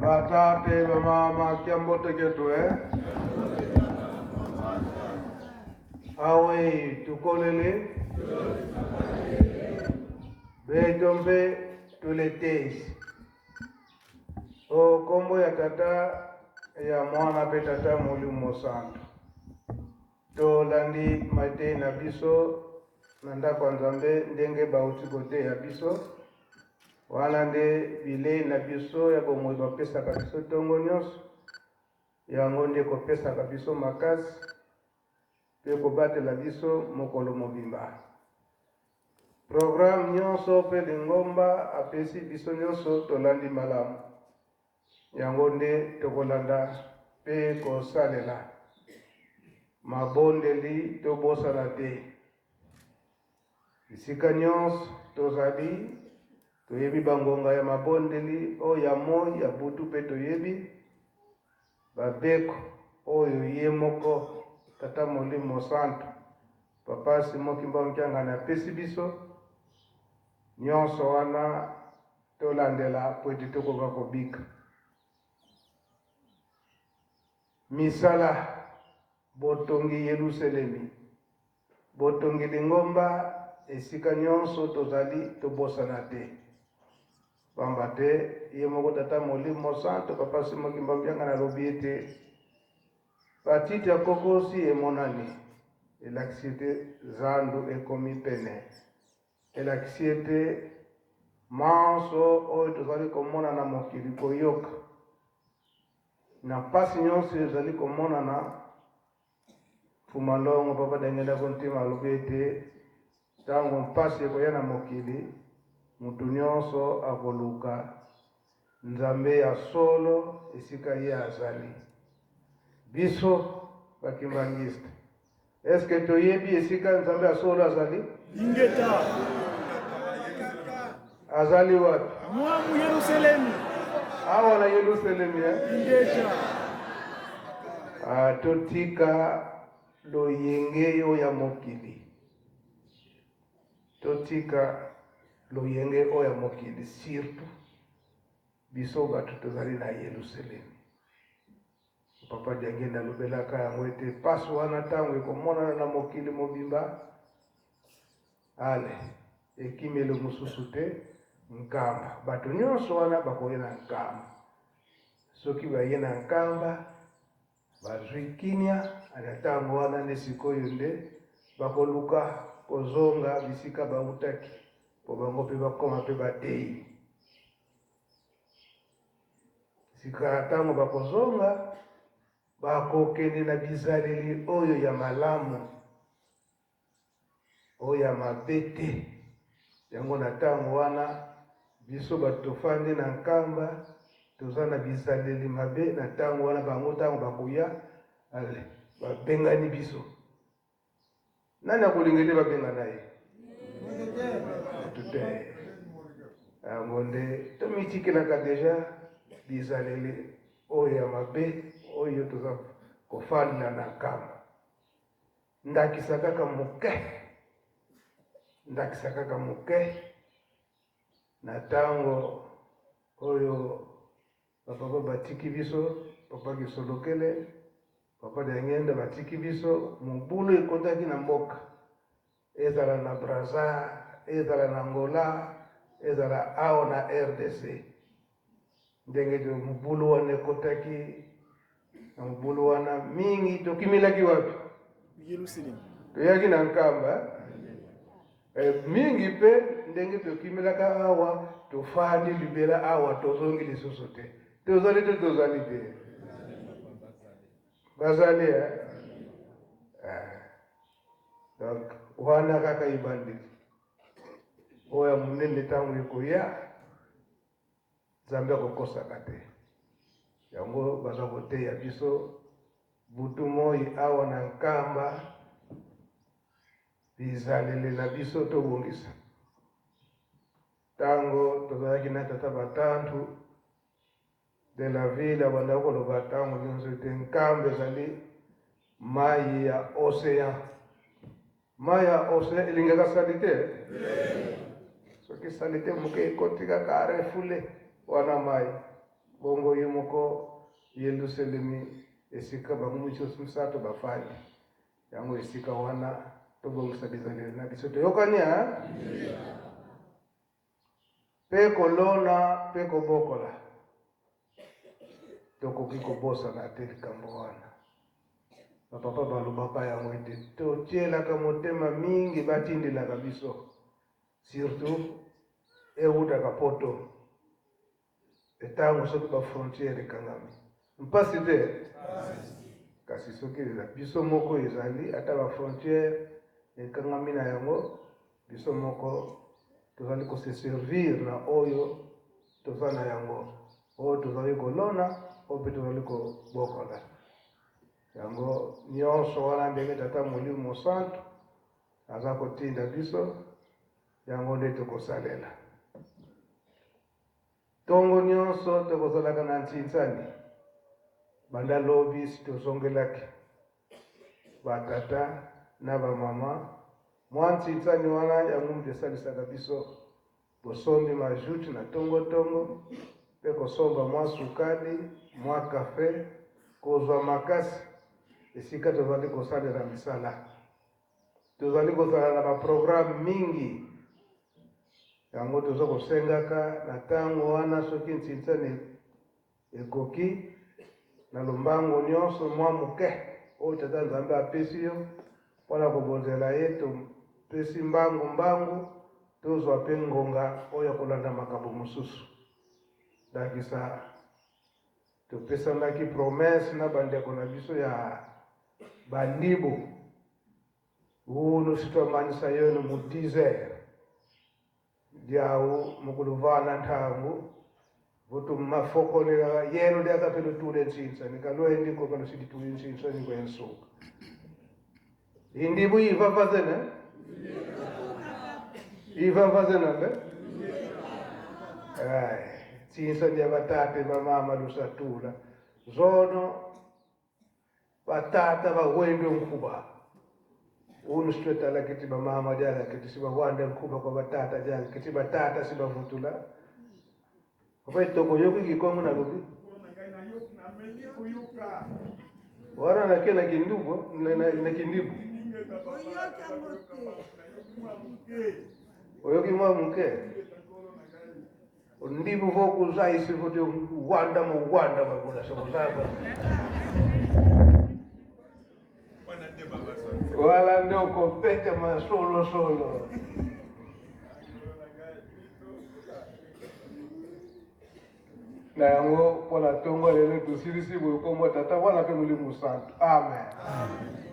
Batate, bamama, kiambote ketu eh? Awe tukolele beto mpe tuletesi o kombo ya Tata ya Mwana mpe Tata Molimo Mosantu. Tolandi mateyi na biso na ndako ya Nzambe ndenge bauti koteya biso. Wana nde bilei na biso ya bomoi bapesaka biso ntongo nyonso. Yango nde ekopesaka biso makasi mpe kobatela biso mokolo mobimba. Programme nyonso mpe lingomba apesi biso nyonso tolandi malamu. Yango nde tokolanda mpe kosalela. Mabondeli tobosana te. Bisika nyonso tozali, toyebi bangonga ya mabondeli oyo ya moi, ya butu mpe toyebi babeko oyo ye moko Tata Molimo Santu, Papa Simon Kimbangu Kiangani apesi biso. Nyonso wana Tolandela mpo ete tokoka kobika. Misala, Botongi Yeluselemi, botongi lingomba esika nyonso tozali, tobosana te. Pamba te ye moko Tata Molimo Mosantu, Papa Simon Kimbangu Kiangani alobi ete batiti ya kokosi emonani, elakisi ete zandu ekomi pene. Elakisi ete manso oyo tozali komona na mokili, koyoka na mpasi nyonso ezali komonana. Mfuma Longo Papa Daniel Akontima alobi ete ntango mpasi ekoya na mokili, moto nyonso akoluka Nzambe ya solo esika ye azali. Biso ba kimbanguiste, est-ce que toyebi esika Nzambe ya solo azali? Ingeta. Azali wapi? Mwamu Yerusalemi. Awa na Yerusalemi eh? Ingeta. Ah, totika loyenge yo ya mokili. Totika loyenge oyo ya mokili surtout biso bato tozali na Yelusalemi. Papa Diangenda alobelaka yango ete pasi wana ntango ekomonana na mokili mobimba, ale ekimelo mosusu te, Nkamba. Bato nyonso wana bakoya na Nkamba. Soki baye na Nkamba, Bazwi kimia na ntango wana nde sikoyo nde bakoluka kozonga bisika bawutaki mpo bango mpe bakoma mpe bateyi. Sika ntango bakozonga bakokende na bizaleli oyo ya malamu. Oyo ya mabe te. Yango na tango wana biso bato tofandi na Nkamba toza na bizaleli mabe na tango wana bango tango bakoya ale babengani biso. Nani akolinga ete babengana ye? Moto te. Yango nde tomitikelaka deja bizaleli oyo ya mabe oyo toza kofanda na Nkamba. Ndakisa kaka moke, ndakisa kaka moke, na ntango oyo bapapa batiki biso, papa Kisolokele, papa Diangenda batiki biso, mobulu ekotaki na mboka, ezala na Brazza, ezala na Angola, ezala awa na RDC. Ndenge mobulu wana ekotaki na mobulu wana mingi tokimelaki wapi? Yerusalemu. Toyaki na Nkamba eh, mingi mpe ndenge tokimelaka awa tofandi libela awa tozongi lisusu te. Tozali te tozali te. Bazali eh? Eh. Donc wana kaka ebandeli oyo ya monene ntango ekoya Nzambe akokosaka te. Yango baza koteya biso butu moi awa na Nkamba, bizaleli na biso tobongisa. Tango tozalaki na tata Batantu de la ville abandaki koloba tango nyonso ete Nkamba ezali mayi ya ocean. Mayi ya ocean elingaka salite? Soki salite moke ekoti kaka refoule wana mayi. Bongo ye moko Yelusalemi esika bango misato bafandi. Yango esika wana tobongisa bizaleli na biso. Toyokani a? Mpe kolona mpe kobokola. Tokoki kobosana te likambo wana. Bapapa balobaka yango ete totielaka motema mingi batindelaka biso, surtout ewutaka poto etango soki ba frontière ekangami mpasi te, kasi soki eza biso moko ezali ata ba frontière ekangami na yango, biso moko tozali ko se servir na oyo toza na yango, oyo tozali kolona, oyo mpe tozali kobokola yango nyonso wana, ndenge Tata Molimo Mosantu aza kotinda biso, yango nde tokosalela. Ntongo nyonso tokozalaka na ntsinsani banda lobi si tozongelaki batata na bamama. Mwa ntsinsani wana yango moto esalisaka biso bosombi majuti na tongotongo mpe kosomba mwa sukali, mwa kafe, kozwa makasi esika tozali kosalela misala. Tozali kozala na baprograme mingi, yango toza kosengaka na ntango wana soki ntsinsani ekoki na lombango nyonso mwa moke oyo Tata Nzambe apesi yo mpona kobonzela ye, topesi mbangu mbangu tozwa mpe ngonga oyo ya kolanda makambo mosusu. Ndakisa, topesanaki promesse na bandeko na biso ya bandibu unu sitwamanisa yenu mu 10 heures diau mukuluvana nthangu vutu mafokonela yenu lyakapela tule ntsintsa nikalwendi kokalo sititule ntsintsa nikwensuka indibu ivavazene ivavazena mbe tsintsa ndya batate bamama lusatula zono batata bawendwe nkhuba unu sitwetala kiti bamama dyaka kiti sibawanda nkhuba kwa batata dyaka kiti batata sibavutula opa etoko yoki kikongo nalobi wana nake na kindubu na kindibu oyoki mwa moke ndibu vokuzaisi kuti wanda muwanda makula sokozaba wala nde okopeta masolosolo. Na yango mpo na ntongo lelo tosilisi boye, nkombo Tata, Mwana mpe Molimo Santu, amen, amen.